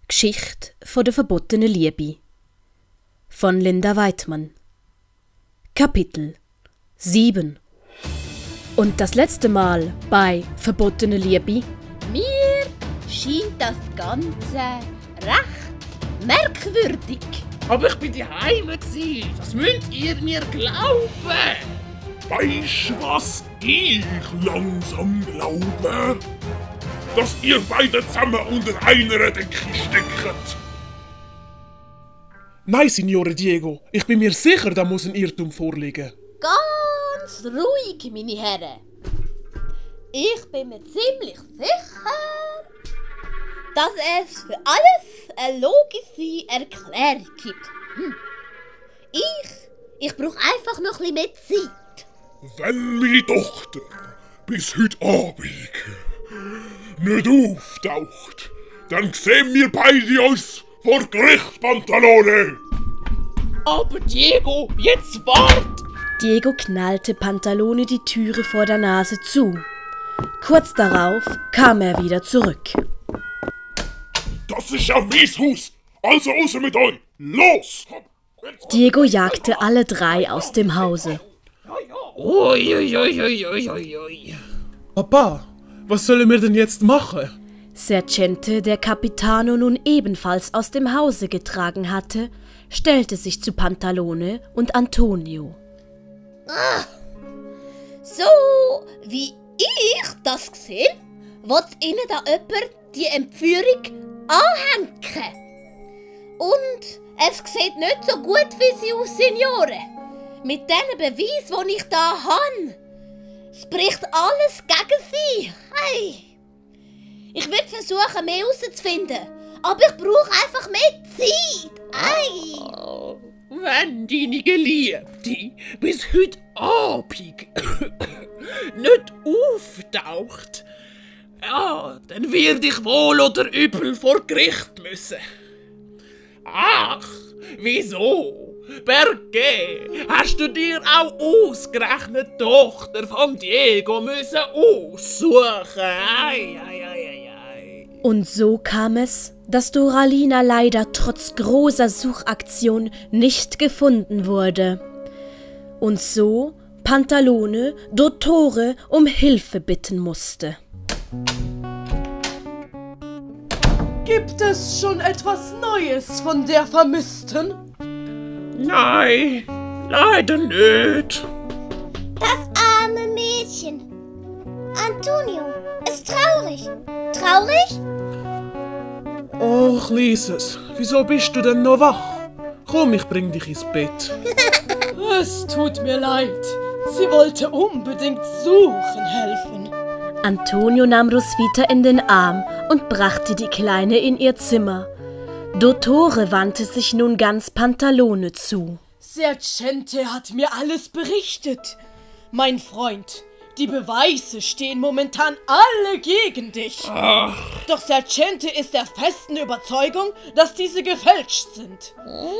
Geschichte von der verbotenen Liebe von Linda Weidmann. Kapitel 7. Und das letzte Mal bei Verbotene Liebe. Mir scheint das Ganze recht merkwürdig. Aber ich bin daheim gsi. Das müsst ihr mir glauben. Weisst was ich langsam glaube? Dass ihr beide zusammen unter einer Decke steckt. Nein, Signore Diego, ich bin mir sicher, da muss ein Irrtum vorliegen. Ganz ruhig, meine Herren. Ich bin mir ziemlich sicher, dass es für alles eine logische Erklärung gibt. Ich brauche einfach noch ein bisschen mehr Zeit. Wenn meine Tochter bis heute Abend nicht auftaucht, dann sehen wir beide uns vor Gericht, Pantalone! Aber Diego, jetzt wart! Diego knallte Pantalone die Türe vor der Nase zu. Kurz darauf kam er wieder zurück. Das ist ja mein Haus! Also raus mit euch! Los! Diego jagte alle drei aus dem Hause. Ui. Papa, was sollen wir denn jetzt machen? Sergente, der Capitano nun ebenfalls aus dem Hause getragen hatte, stellte sich zu Pantalone und Antonio. So wie ich das sehe, will ihnen da jemand die Entführung anhängen. Und es sieht nicht so gut wie sie aus, Signore. Mit diesen Beweisen, die ich da habe, es spricht alles gegen sie. Hey. Ich würde versuchen, mehr herauszufinden, aber ich brauche einfach mehr Zeit. Hey. Wenn deine Geliebte bis heute Abend nicht auftaucht, ja, dann werde ich wohl oder übel vor Gericht müssen. Ach, wieso? Perché hast du dir auch ausgerechnet die Tochter von Diego müssen aussuchen? Ei. Und so kam es, dass Doralina leider trotz großer Suchaktion nicht gefunden wurde. Und so Pantalone Dottore um Hilfe bitten musste. Gibt es schon etwas Neues von der Vermissten? Nein, leider nicht. Das arme Mädchen. Antonio ist traurig. Traurig? Oh, Kleines, wieso bist du denn noch wach? Komm, ich bring dich ins Bett. Es tut mir leid. Sie wollte unbedingt suchen helfen. Antonio nahm Roswitha in den Arm und brachte die Kleine in ihr Zimmer. Dottore wandte sich nun ganz Pantalone zu. Sergente hat mir alles berichtet. Mein Freund, die Beweise stehen momentan alle gegen dich. Doch Sergente ist der festen Überzeugung, dass diese gefälscht sind.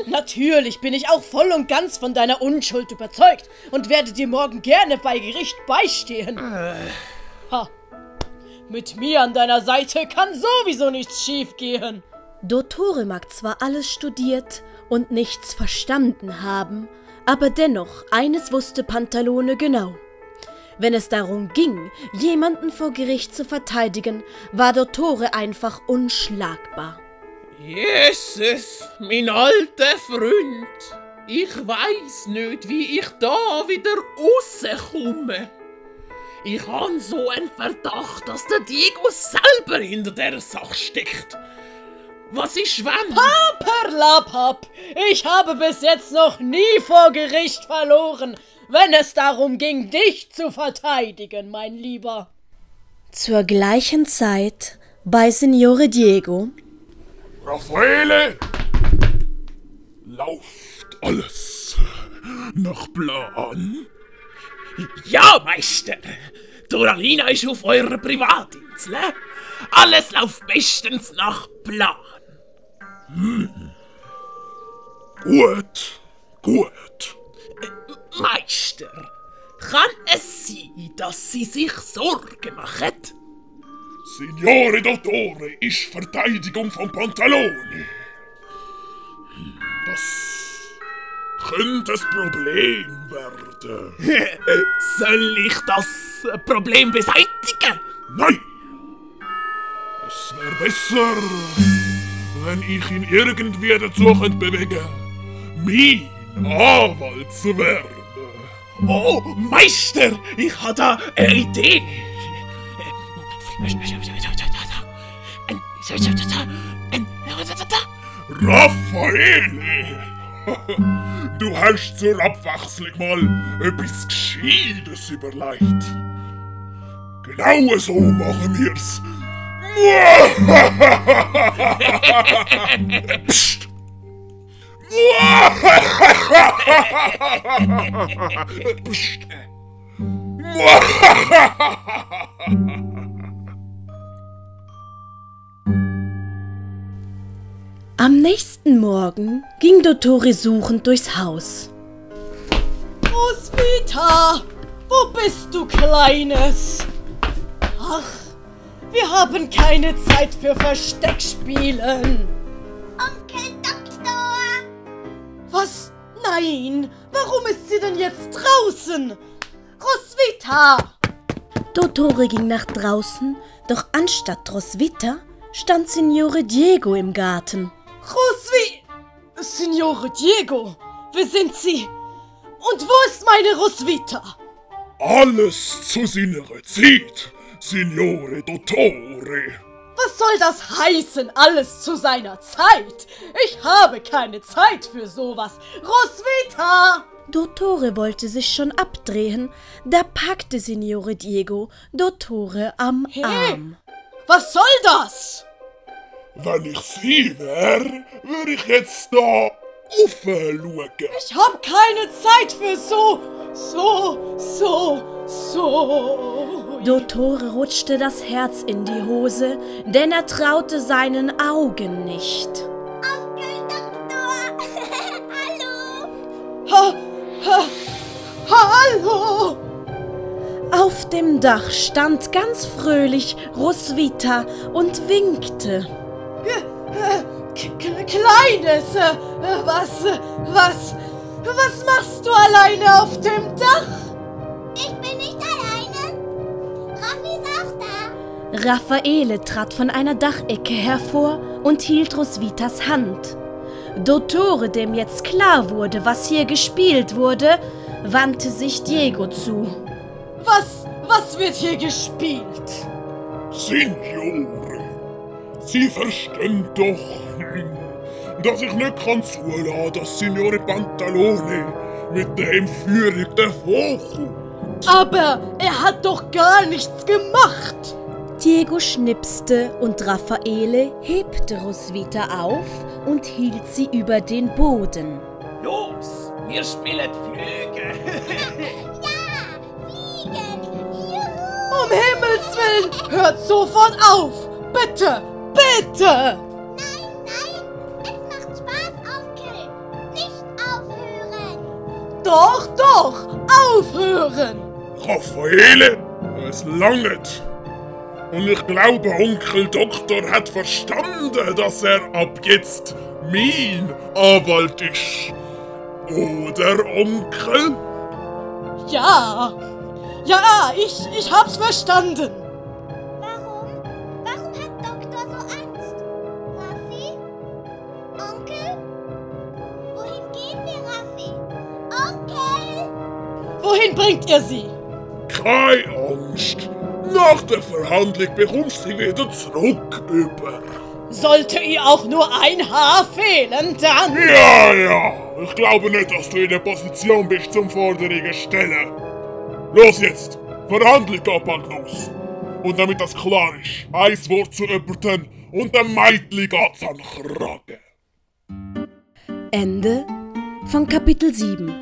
Natürlich bin ich auch voll und ganz von deiner Unschuld überzeugt und werde dir morgen gerne bei Gericht beistehen. Ha. Mit mir an deiner Seite kann sowieso nichts schiefgehen. Dottore mag zwar alles studiert und nichts verstanden haben, aber dennoch eines wusste Pantalone genau. Wenn es darum ging, jemanden vor Gericht zu verteidigen, war Dottore einfach unschlagbar. Jesus, mein alter Freund, ich weiss nicht, wie ich da wieder rauskomme. Ich habe so einen Verdacht, dass der Diego selber hinter dieser Sache steckt. Was ist, wenn... Paperlapapp! Ich habe bis jetzt noch nie vor Gericht verloren, wenn es darum ging, dich zu verteidigen, mein Lieber. Zur gleichen Zeit bei Signore Diego. Raffaele! Läuft alles nach Plan? Ja, Meister! Doralina ist auf eurer Privatinsel. Alles läuft bestens nach Plan. Gut. Meister, kann es sein, dass sie sich Sorgen machen? Signore Dottore, ist Verteidigung von Pantalone. Das könnte ein Problem werden. Soll ich das Problem beseitigen? Nein! Es wäre besser, wenn ich ihn irgendwie dazu könnte bewegen, mein Anwalt zu werden. Oh, Meister, ich habe da eine Idee. Raffaele! Du hast zur Abwechslung mal etwas Gescheites überlegt. Genau so machen wir's. Psst! Psst! Am nächsten Morgen ging Dottore suchend durchs Haus. Roswitha, wo bist du, Kleines? Ach, wir haben keine Zeit für Versteckspielen. Onkel Doktor! Was? Nein, warum ist sie denn jetzt draußen? Roswitha! Dottore ging nach draußen, doch anstatt Roswitha stand Signore Diego im Garten. Signore Diego, wer sind Sie? Und wo ist meine Roswitha? Alles zu seiner Zeit, Signore Dottore. Was soll das heißen, alles zu seiner Zeit? Ich habe keine Zeit für sowas. Roswitha! Dottore wollte sich schon abdrehen, da packte Signore Diego Dottore am Arm. Was soll das? Wenn ich sie wäre, würde ich jetzt da aufschauen. Ich habe keine Zeit für so. Dottore rutschte das Herz in die Hose, denn er traute seinen Augen nicht. Onkel Doktor! Hallo! Hallo! Auf dem Dach stand ganz fröhlich Roswitha und winkte. Kleines, was machst du alleine auf dem Dach? Ich bin nicht alleine. Raffi ist auch da. Raffaele trat von einer Dachecke hervor und hielt Roswithas Hand. Dottore, dem jetzt klar wurde, was hier gespielt wurde, wandte sich Diego zu. Was wird hier gespielt? Signore, Sie verstehen doch, dass ich nicht zulassen kann, dass Signore Pantalone mit der Entführung davonkommt. Aber er hat doch gar nichts gemacht. Diego schnipste und Raffaele hebte Roswitha auf und hielt sie über den Boden. Los, wir spielen Flüge. Um Himmels Willen, hört sofort auf! Bitte, bitte! Nein, es macht Spaß, Onkel. Nicht aufhören. Doch, aufhören! Raffaele, es langt. Und ich glaube, Onkel Doktor hat verstanden, dass er ab jetzt mein Anwalt ist. Oder, Onkel? Ja, ich hab's verstanden. Warum hat Doktor so Angst? Raffi? Onkel? Wohin gehen wir, Raffi? Onkel? Wohin bringt ihr sie? Keine Angst. Nach der Verhandlung bekommst du sie wieder zurück über. Sollte ihr auch nur ein Haar fehlen, dann... Ja. Ich glaube nicht, dass du in der Position bist, zum Forderungen stellen. Los jetzt. Verhandlung geht bald los. Und damit das klar ist, ein Wort zu jemandem und dem Mädchen geht's an den Kragen. Ende von Kapitel 7.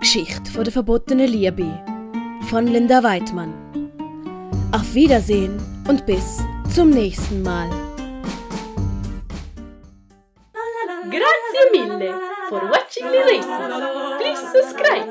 Geschichte von der verbotenen Liebe von Linda Weidmann. Auf Wiedersehen und bis zum nächsten Mal. Grazie mille for watching the lesson. Please subscribe.